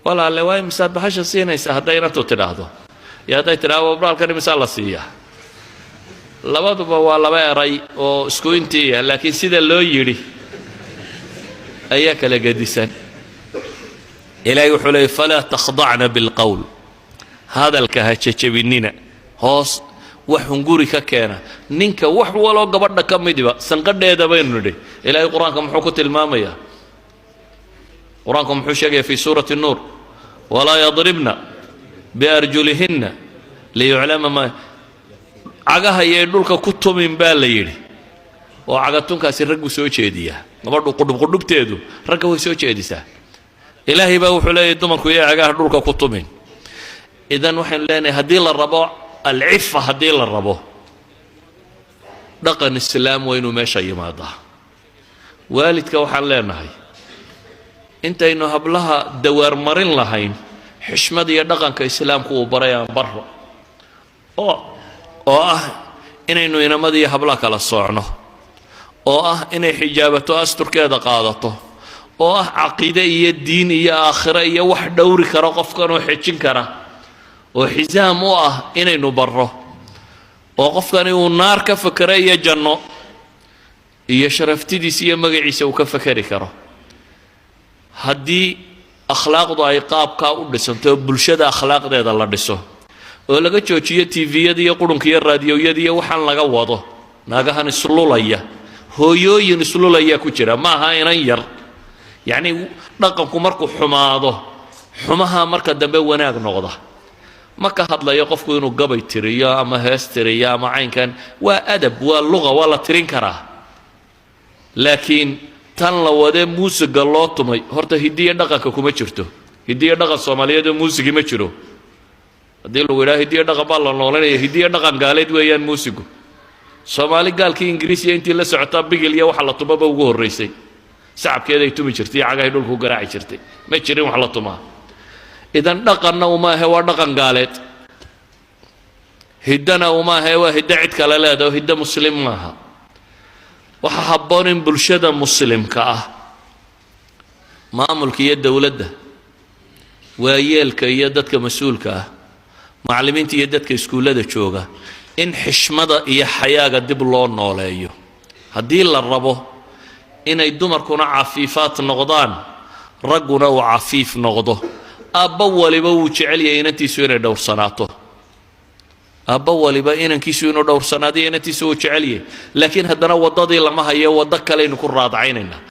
Walaalle, waa imisaad bahasha siinaysaa? Hadday inantu tidhaahdo iyo hadday tidhahdo baalkan imisaa la siiyaa, labaduba waa laba eray oo isku intiiya, laakiin sida loo yidhi ayaa kala gedisan. Ilaahay wuxuu leeyay: فلا تخضعن بالقول, hadalka ha jejebinina, hoos wax hunguri ka keena. Ninka wax waloo gabadha ka midiba sanqadheeda baynu nidhi. Ilaahay Qur-aanka muxuu ku tilmaamayaa? Qur-aanku muxuu sheegaya في سورة النور? ولا يضربن بأرجلهن ليعلم ما, cagaha yay dhulka ku tumin baa la yidhi, oo cagatunkaasi raggu soo jeediyaa. Gabadhu qudhubqudhubteedu ragga way soo jeedisaa. Ilaahay baa wuxuu leeyahy dumarku yay cagaha dhulka ku tumin. Idan waxaynu leenahay, haddii la rabo العفة, haddii la rabo dhaqan Islaam, waa inuu meesha yimaadaa. Waalidka waxaan leenahay, intaynu hablaha dawaarmarin lahayn, xishmad iyo dhaqanka Islaamku uu baray aan barro, oo ah inaynu inamada iyo hablaha kala soocno, oo ah inay xijaabato, asturkeeda qaadato, oo ah caqiide iyo diin iyo aakhiro iyo wax dhowri kara qofkan oo xejin kara oo xisaam u ah inaynu barro, oo qofkani uu naar ka fakero iyo janno iyo sharaftidiisa iyo magaciisa uu ka fakeri karo. Haddii akhlaaqdu ay qaabkaa u dhisanto oo bulshada akhlaaqdeeda la dhiso oo laga joojiyo TV-yada iyo qurunka iyo raadiyoyada iyo waxaan laga wado, naagahan islulaya, hooyooyin islulayaa ku jira, ma aha inan yar. Yacnii, dhaqanku markuu xumaado, xumaha marka dambe wanaag noqda. Ma ka hadlayo qofku inuu gabay tiriyo ama hees tiriyo ama caynkan. Waa adab, waa luqa, waa la tirin karaa. Laakiin tan la wadee muusiga loo tumay, horta hidiyo dhaqanka kuma jirto. Hidiyo dhaqan Soomaaliyeed oo muusigi ma jiro. Haddii lagu yidhaha hidiyo dhaqan baa la noolanaya, hidiyo dhaqan gaaleed weeyaan muusigu. Soomaali gaalkii Ingiriisiya intii la socotaa bigil iyo waxa la tumaba ugu horraysay. Sacabkeeday tumi jirtay iyo cagahay dhulku garaaci jirtay. Ma jirin wax la tumaa. Idan dhaqanna uma ahe, waa dhaqan gaaleed. Hiddana uma ahe, waa hiddo cid kale leedaho, hiddo Muslim maaha. Waxaa habboon in bulshada Muslimka ah, maamulka iyo dowladda, waayeelka iyo dadka mas-uulka ah, macallimiinta iyo dadka iskuullada jooga, in xishmada iyo xayaaga dib loo nooleeyo, haddii la rabo inay dumarkuna cafiifaat noqdaan, ragguna uu cafiif noqdo. Aabba waliba wuu jecel yahay inantiisu inay dhowrsanaato. Aabba waliba inankiisu inuu dhowrsanaado iyo inantiisu wuu jecel yahay, laakiin haddana waddadii lama hayo, waddo kaleynu ku raadacaynaynaa.